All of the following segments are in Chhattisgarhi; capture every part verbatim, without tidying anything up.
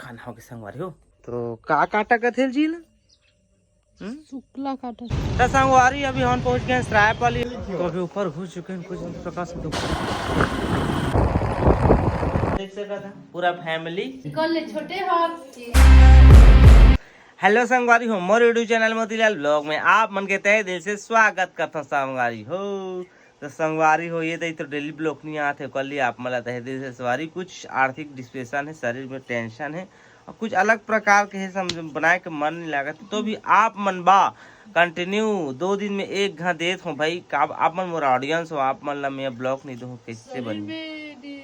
खाना हो के संगवारी हो। तो का काटा कथेल जी ना? हम्म? सुकला काटा। तो संगवारी, अभी हम पहुंच गए हैं सरायपाली। तो अभी ऊपर घुस चुके हैं कुछ प्रकार से दुकान। देख सकता था पूरा फैमिली। कल ले छोटे हाथ। हेलो संगवारी हो, मोर YouTube चैनल मोतीलाल ब्लॉग में आप मन के तहे दिल से स्वागत करता संगवारी हो। तो संगवारी हो, ये तो, तो डेली ब्लॉग नहीं आते, कर लिया आप मला तहे दिल से सॉरी। कुछ आर्थिक डिप्रेशन है, शरीर में टेंशन है और कुछ अलग प्रकार के है, समझ बनाए के मन नहीं लागत। तो भी आप मन बा कंटिन्यू दो दिन में एक घा देत हो भाई। का आप मन मोर ऑडियंस हो, आप मन ला मैं ब्लॉग नहीं दूँ, कैसे शरीर बनी? में दे,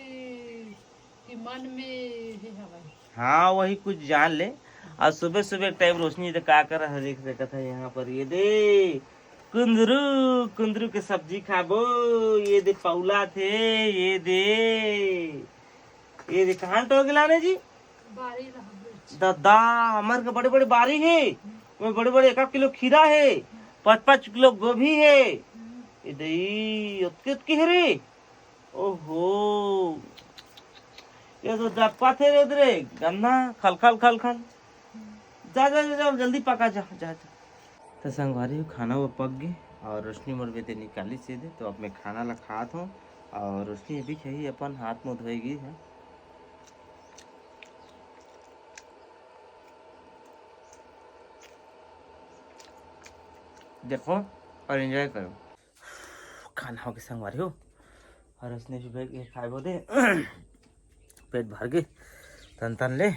कि मन में हे हवाई। हाँ, वही कुछ जान ले। और सुबह सुबह टाइम रोशनी तो का कर रहा है, देख सकता है यहाँ पर, ये दे कुंदरू, कुंदरू के सब्जी खाबो। ये दे पौला थे, ये दे, ये दे कहाँ टोर के लाने जी? बारी रहबे। दादा, हमार के बड़े बड़े बारी है, वो बड़े बड़े एक किलो खीरा है, पाँच पाँच किलो गोभी है। ये दे, ओतके ओतके है रे। ओहो, ये तो डब्बा थे रे, रे गन्ना खलखल खलखल। जा, जा, जा, जा, जल्दी पका, जा, जा, जा। तो संगवारी हो, खाना वो पक गए और रोशनी मोर बेटे निकाली सीधे, तो अब मैं खाना ला खात हूँ और रोशनी अभी खाही, अपन हाथ मुँह धोएगी है। देखो और एंजॉय करो। खाना हो के संगवारी हो, और उसने भी बैठ के खाए बोदे। पेट भर गए तन तन ले।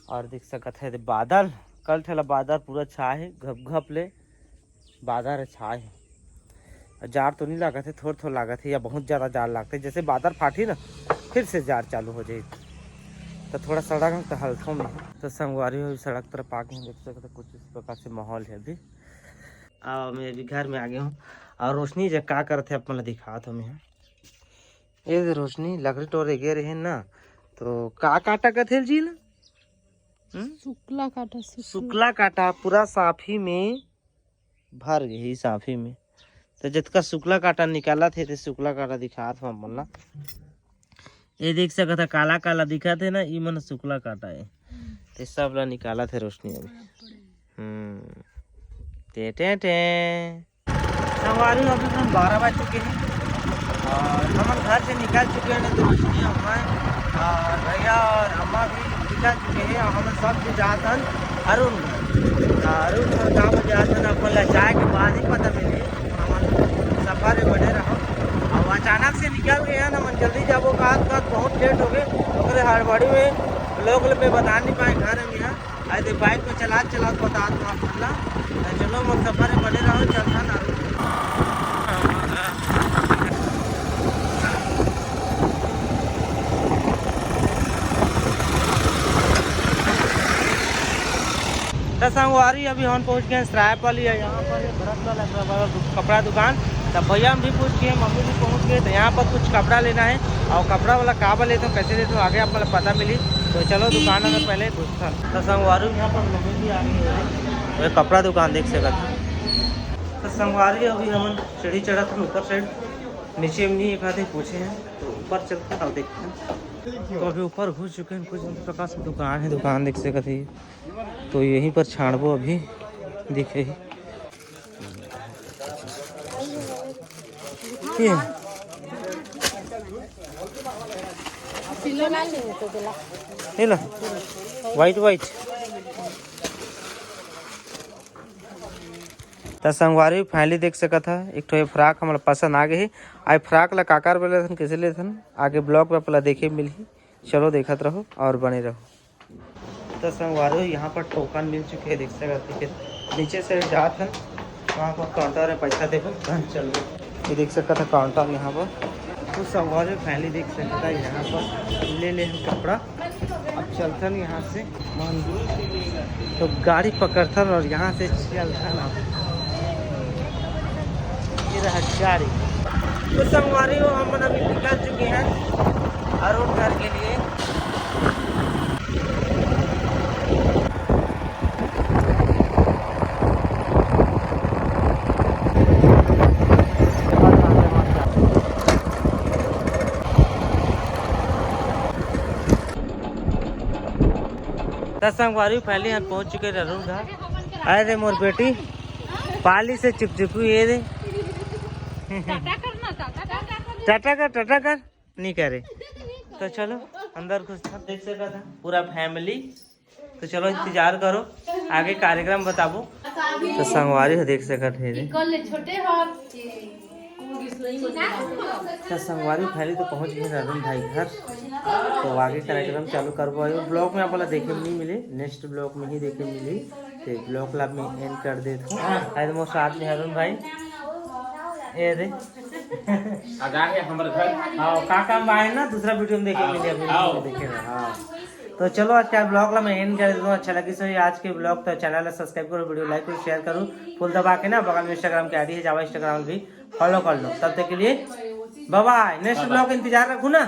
और देख सकत है बादल, कल ठेला बादल पूरा छाए है, घप घप ले बादल छाए है। और जाड़ तो नहीं लागत है, थोड़ा थोड़ा लागत है, या बहुत ज़्यादा जाड़ लागत है। जैसे बादल फाटी ना, फिर से जाड़ चालू हो जाए। तो थोड़ा सड़क हम टहलथों में है। तो संगवारी हो, सड़क तरफ आ गए हैं, देख सकते हैं कुछ इस प्रकार से माहौल है अभी। अब मैं अभी घर में आ गया हूँ और रोशनी जे का करत है, अपन ला दिखात हूँ मैं। ये दे रोशनी, लकड़ी टोरे गे रहे ना, तो का काटा कथेल जी ना? हम्म? सुकला काटा, सुकला। सुकला काटा, पूरा साफी में भर गई साफी में। तो जितका सुकला काटा निकाला थे, ते सुकला काटा दिखात हूँ अपन ला। ये देख सकत है, काला काला दिखत है ना, ई मन सुकला काटा है। ते सब ला निकाला थे रोशनी अभी। हम्म, टे टे टे। संगवारी हो, अभी हम बारह बज चुके हैं और हम घर से निकल चुके हैं। तो रोशनी, अम्मा और भैया और अम्मा भी निकल चुके हैं और हम सब भी जात हन अरुण घर। तो अरुण घर का बजे जात हन, अपन ला जाए के बाद ही पता मिली। हम सफर में बने रहो। अब अचानक से निकल गए हैं ना, हम जल्दी जाबो, कहा बहुत लेट हो गए, ओकरे हड़बड़ी में लोग में बता नहीं पाए घर में यहाँ। आज दे बाइक में चला चला बता दो आप मन ला। तो चलो, मन सफर में बने रहो, चलता ना। तो संगवारी, अभी हम पहुंच गए हैं सरायपाली है। यहाँ पर ये भरत लाल कपड़ा दु-, कपड़ा दुकान। तो भैया हम भी पहुंच गए, मम्मी भी पहुंच गए। तो यहाँ पर कुछ कपड़ा लेना है और कपड़ा वाला काबर लेते हो, कैसे लेते हो, आगे आप मतलब पता मिली। तो चलो दुकान में पहले घुसता। तो संगवारी, यहाँ पर मम्मी भी आ गई है। ये कपड़ा दुकान देख सकत हो। तो संगवारी, अभी हम सीढ़ी चढ़त हन ऊपर साइड, नीचे में नहीं एक आधे पूछे हैं, तो ऊपर चलते हैं और देखते हैं। तो अभी ऊपर घुस चुके हैं, कुछ प्रकार से दुकान है, दुकान देख सकत है। तो यहीं पर छाड़बो अभी, दिखे ही। ये। ये ला, white white। त संगवारी, finally देख सकत ह, एक ठो ये फ्रॉक हमला पसंद आ गे हे। आ ये फ्रॉक ला काकर बर लेथन, कैसे लेथन, आगे ब्लॉग में आप ला देखे मिलही। चलो देखत रहो और बने रहो। त संगवारी, यहाँ पर टोकन मिल चुके हे, देख सकत हे। नीचे से जात हन, वहाँ पर काउंटर में पैसा देबो, तहन चलबो। ये देख सकत ह काउंटर यहाँ पर। तो संगवारी, finally देख सकत ह यहाँ पर ले ले हम कपड़ा। अब चलथन यहाँ से मंदिर, तो गाड़ी पकड़थन और यहाँ से चलथन। अब ये रहा गाड़ी। तो संगवारी हो, हम मन अभी निकल चुके हैं अरुण घर के लिए। त संगवारी, finally हम पहुंच चुके ररुण घर। अरे मोर बेटी पाली से चिपचिपू ये रे। टाटा कर, टाटा कर, नहीं करे। तो चलो अंदर घुस, देख सकत ह पूरा family। तो चलो इंतजार करो, आगे कार्यक्रम बताबो। तो संगवारी हो देख सकत हे रे। कर ले छोटे हाथ। तो संगवारी finally तो पहुंच गए ररुण भाई घर। तो आगे कार्यक्रम चालू करबो। ये vlog में आप ला देखे में नहीं मिले, next vlog में ही देखे मिली। तो vlog ला मैं end कर देता हूँ। आज मोर साथ में अरुण भाई, ये रे। आ जाए हमर घर। हाँ, का काम आए ना, दूसरा video में देखे मिले, अभी हाँ। Video में देखे ना। हाँ। तो चलो आज का vlog ला मैं end कर देता हूँ। अच्छा लगी सो आज के vlog, तो channel ला subscribe करो, video like करो, share करो, फूल दबा के ना बगल में Instagram के ID है, जावा Instagram भी follow कर लो। तब तक के लिए bye bye, next bye bye। Vlog इंतजार रखो ना।